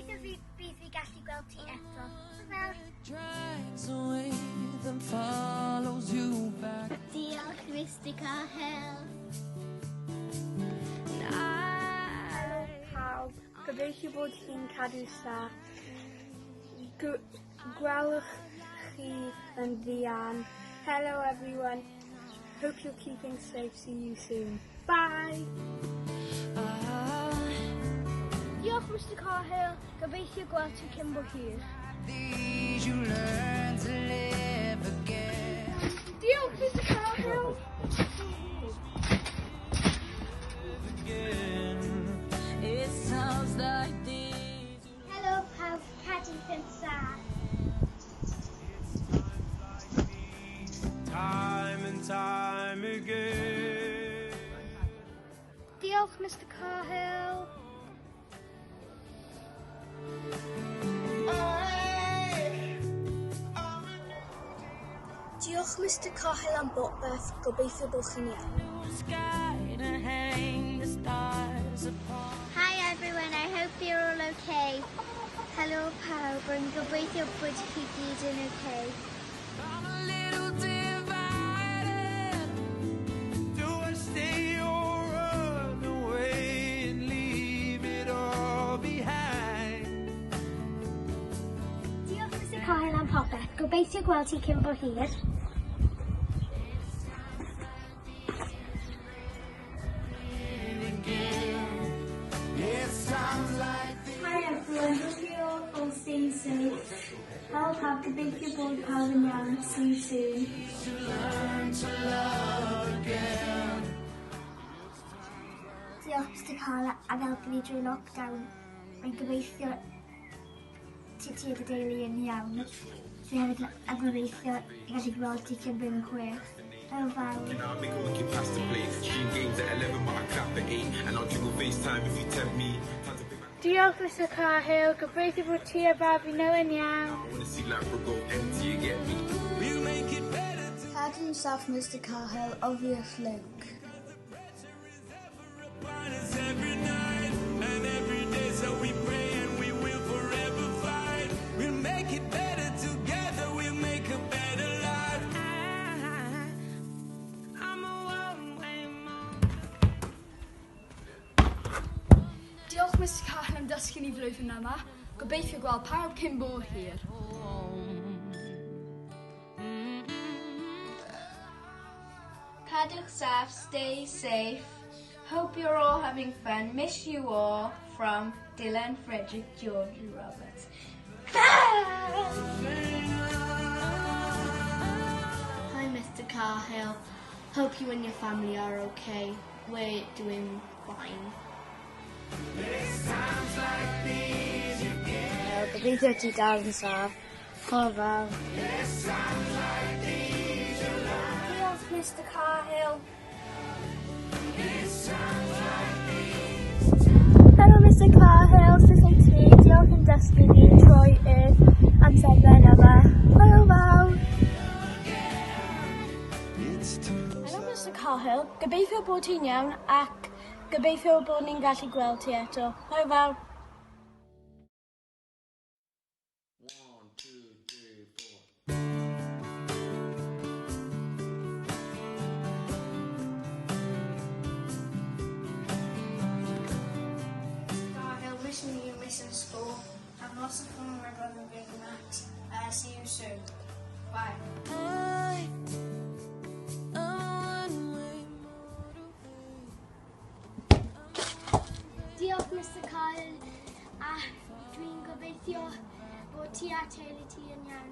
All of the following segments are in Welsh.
Gobeithio fi, bydd fi gallu gweld ti eto. Hwyl fawr. Diolch, Mr Cahill. Helo pawb, gobeithio bod chi'n cadw saff. Gwelwch chi yn fuan. Hello everyone, hope you're keeping safe, see you soon. Bye! Diolch Mr Cahill, gobeithio gweld ti cyn bo hir. Diolch Mr Cahill! Helo pawb, cadwch yn saff. Time and time again. Diolch Mr Cahill. Diolch Mr Cahill am bopeth, gobeithio bod chi'n iawn. Hi everyone, I hope you're all okay. Helo pawb, rwy'n gobeithio bod chi gyd yn okay. I'm a little divided. Do I stay or run away and leave it all behind? Diolch Mr Cahill am popeth, gobeithio gweld ti cyn bo hir. It's times like these. Hi everyone, hope you're all staying safe. Helo pawb, gobeithio bod pawb yn iawn. See you soon. To learn to love again. Diolch Mr Cahill am helpu ni drwy lockdown. Rwy'n gobeithio ti ti a dy deulu yn iawn. Dwi hefyd yn gobeithio i gallu gweld ti cyn blwyddyn chwech. Hwyl fawr. I'll make a wicked pasta plate. Stream games at 11, but I clap at 8. And I'll jingle FaceTime if you tempt me. Time to pick my Diolch Mr Cahill, gobeithio bod ti a babi nhw yn iawn. I wanna see like go empty, you get me? We'll make it better to Cadw'n saff Mr Cahill, obvious Luke. upon us every night and every day. So we pray and we will forever fight. We'll make it better together. We'll make a better life. I'm a one-way Diolch Mr Cahill am dysgu ni flwyddyn yma. Gobeithio gweld pawb cyn bo hir. Cadwch saff, stay safe. Hope you're all having fun. Miss you all from Dylan, Frederick, George Roberts. Hi, Mr. Cahill. Hope you and your family are okay. We're doing fine. Gobeithio ti dal yn saff. Hwyl fawr. Diolch Mr Cahill. Helo Mr Cahill, sut wyt ti? Diolch yn dysgu ni trwy yr amserlen yma. Hwyl fawr. Helo Mr Cahill, gobeithio bod ti'n iawn ac gobeithio bod ni'n gallu gweld ti eto. Hwyl fawr. One, two, three, four. Cahill, missing you, missing school. Have lots of fun with my brother Big Max. See you soon. Bye. I'm a one-way Diolch Mr Cahill a dwi'n gobeithio bod ti a teulu ti yn iawn.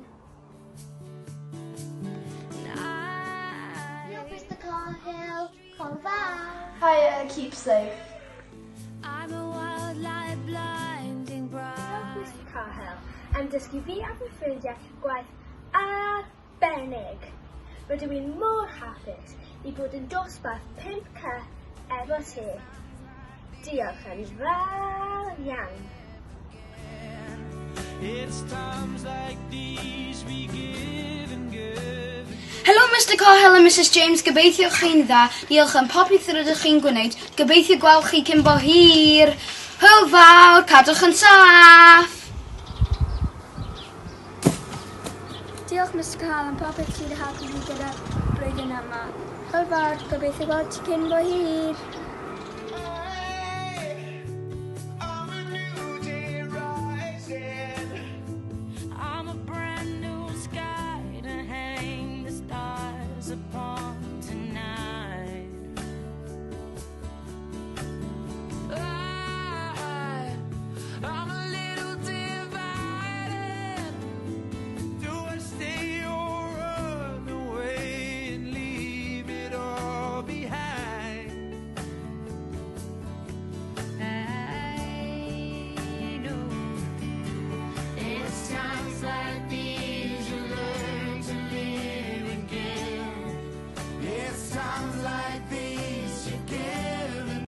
Diolch Mr Cahill. Hwyl fawr. Hiya, keep safe. I'm a wildlife blinding bright. Diolch Mr Cahill am dysgu fi a fy ffrindiau gwaith arbennig. Rydw i'n mor hapus i bod yn dosbarth 5C efo ti. Diolch yn fawr iawn. It's times like these we give and give. Helo Mr Cahill a Mrs James, gobeithio chi'n dda. Diolch am popeth rydych chi'n gwneud. Gobeithio gweld chi cyn bo hir. Hwyl fawr, cadwch yn saff! Diolch Mr Cahill am popeth ti wedi helpu fi gyda'r blwyddyn yma. Hwyl fawr, gobeithio gweld ti cyn bo hir.